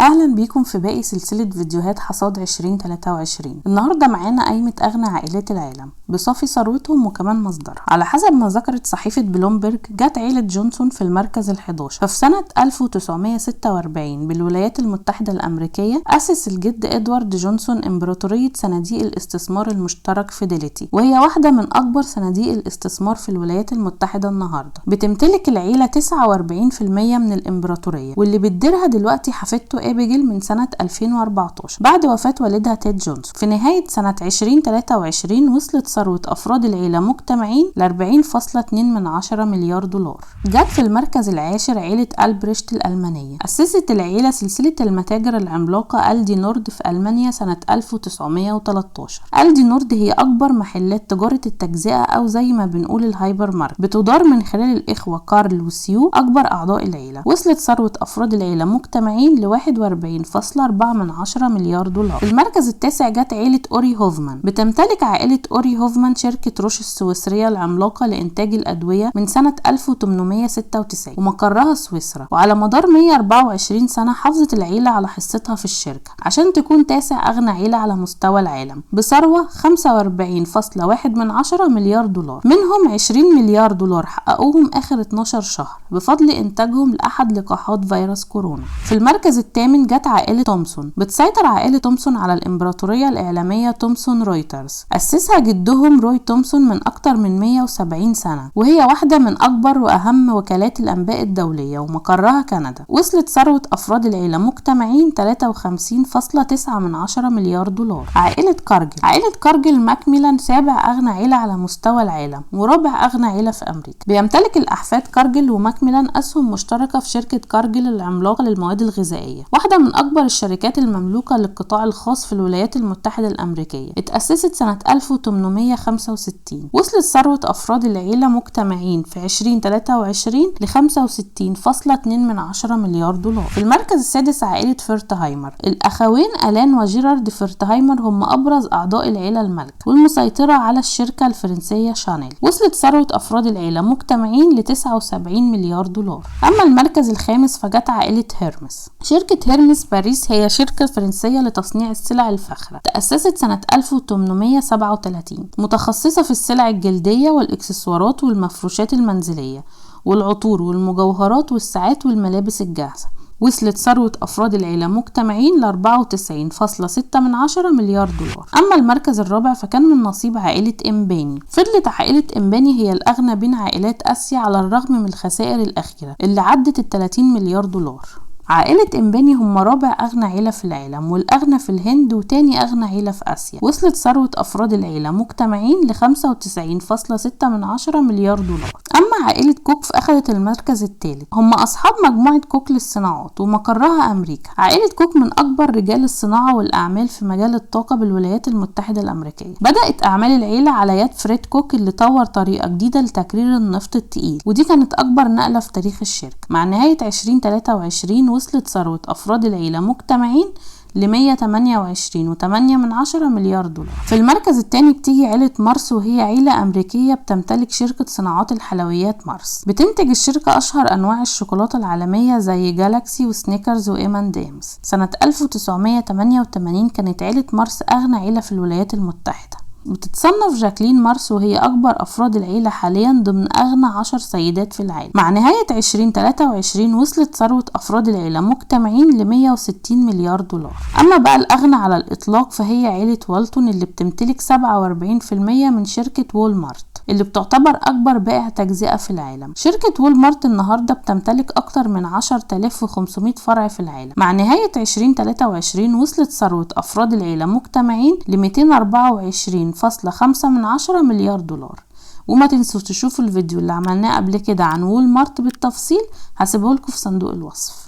اهلا بيكم في باقي سلسلة فيديوهات حصاد 2023. النهاردة معانا قايمة اغنى عائلات العالم بصافي ثروتهم وكمان مصدرها. على حسب ما ذكرت صحيفة بلومبرج، جت عيلة جونسون في المركز ال11. ففي سنة 1946 بالولايات المتحدة الأمريكية أسس الجد إدوارد جونسون إمبراطورية صناديق الاستثمار المشترك فيديليتي، وهي واحدة من أكبر صناديق الاستثمار في الولايات المتحدة النهاردة. بتمتلك العيلة 49% من الإمبراطورية، واللي بتديرها دلوقتي حفيدته أبيجيل من سنة 2014 بعد وفاة والدها تيد جونسون. في نهاية سنة 2023 وصلت ثروة أفراد العيلة مجتمعين ل 40.2 مليار دولار. جت في المركز العاشر عيلة ألبريشت الألمانية. أسست العيلة سلسلة المتاجر العملاقة ألدي نورد في ألمانيا سنة 1913. ألدي نورد هي أكبر محلات تجارة التجزئة أو زي ما بنقول الهايبر ماركت، بتدار من خلال الإخوة كارل وسيو أكبر أعضاء العيلة. وصلت ثروة أفراد العيلة مجتمعين ل 41.4 مليار دولار. في المركز التاسع جت عيلة أوري هوفمان. بتمتلك عائلة أوري هوفمان شركة روش السويسرية العملاقة لإنتاج الأدوية من سنة 1896 ومقرها سويسرا، وعلى مدار 124 سنة حافظت العيلة على حصتها في الشركة عشان تكون تاسع أغنى عيلة على مستوى العالم بثروة 45.1 مليار دولار، منهم 20 مليار دولار حققوهم آخر 12 شهر بفضل إنتاجهم لأحد لقاحات فيروس كورونا. في المركز الثامن جت عائلة تومسون. بتسيطر عائلة تومسون على الإمبراطورية الإعلامية تومسون رويترز. أسسها جدهم روي تومسون من أكتر من 170 سنة، وهي واحدة من أكبر وأهم وكالات الأنباء الدولية ومقرها كندا. وصلت ثروة أفراد العيلة مجتمعين 53.9 مليار دولار. عائلة كارجل. عائلة كارجل ماكميلان سابع أغنى عيلة على مستوى العالم ورابع أغنى عيلة في أمريكا. بيمتلك الأحفاد كارجل وماكميلان أسهم مشتركة في شركة كارجل العملاقة للمواد الغذائية، واحدة من أكبر الشركات المملوكة للقطاع الخاص في الولايات المتحدة الأمريكية. اتأسست سنة 1865. وصلت ثروة أفراد العيلة مجتمعين في 2023 ل 65.2 مليار دولار. في المركز السادس عائلة فيرتهايمر. الأخوين ألان وجيرارد فيرتهايمر هم أبرز أعضاء العيلة المالكة والمسيطرة على الشركة الفرنسية شانيل. وصلت ثروة أفراد العيلة مجتمعين ل 79 مليار دولار. أما المركز الخامس فجت عائلة هيرمس. شركة هيرمس باريس هي شركة فرنسية لتصنيع السلع الفاخرة، تأسست سنة 1837، متخصصة في السلع الجلدية والإكسسوارات والمفروشات المنزلية والعطور والمجوهرات والساعات والملابس الجاهزة. وصلت ثروة أفراد العيلة مجتمعين ل 94.6 مليار دولار. أما المركز الرابع فكان من نصيب عائلة إمباني. فضلت عائلة إمباني هي الأغنى بين عائلات آسيا على الرغم من الخسائر الأخيرة اللي عدت ال 30 مليار دولار. عائلة إمباني هم رابع أغنى عيلة في العالم والأغنى في الهند وتاني أغنى عيلة في آسيا. وصلت ثروة أفراد العيلة مجتمعين ل 95.6 مليار دولار. أما عائلة كوك فأخذت المركز الثالث. هم أصحاب مجموعة كوك للصناعات ومقرها أمريكا. عائلة كوك من أكبر رجال الصناعة والأعمال في مجال الطاقة بالولايات المتحدة الأمريكية. بدأت أعمال العيلة على يد فريد كوك اللي طور طريقة جديدة لتكرير النفط التقيل، ودي كانت أكبر نقلة في تاريخ الشركة. مع نهاية 2023 وصلت ثروة أفراد العيلة مجتمعين ل 128.8 مليار دولار. في المركز الثاني بتيجي عيلة مارس، وهي عيلة أمريكية بتمتلك شركة صناعات الحلويات مارس. بتنتج الشركة أشهر أنواع الشوكولاتة العالمية زي جالاكسي وسنيكرز وإم أند إمز. سنة 1988 كانت عيلة مارس أغنى عيلة في الولايات المتحدة. بتتصنف جاكلين مارس وهي أكبر أفراد العيلة حاليا ضمن أغنى 10 سيدات في العالم. مع نهاية 2023 وصلت ثروة أفراد العيلة مجتمعين ل 160 مليار دولار. أما بقى الأغنى على الإطلاق فهي عيلة والتون اللي بتمتلك 47% من شركة وول مارت اللي بتعتبر أكبر بائع تجزئة في العالم. شركة وول مارت النهاردة بتمتلك أكتر من 10500 فرع في العالم. مع نهاية 2023 وصلت ثروة أفراد العيلة مجتمعين ل 224.5 مليار دولار. وما تنسوا تشوفوا الفيديو اللي عملناه قبل كده عن وول مارت بالتفصيل، هسيبه لكم في صندوق الوصف.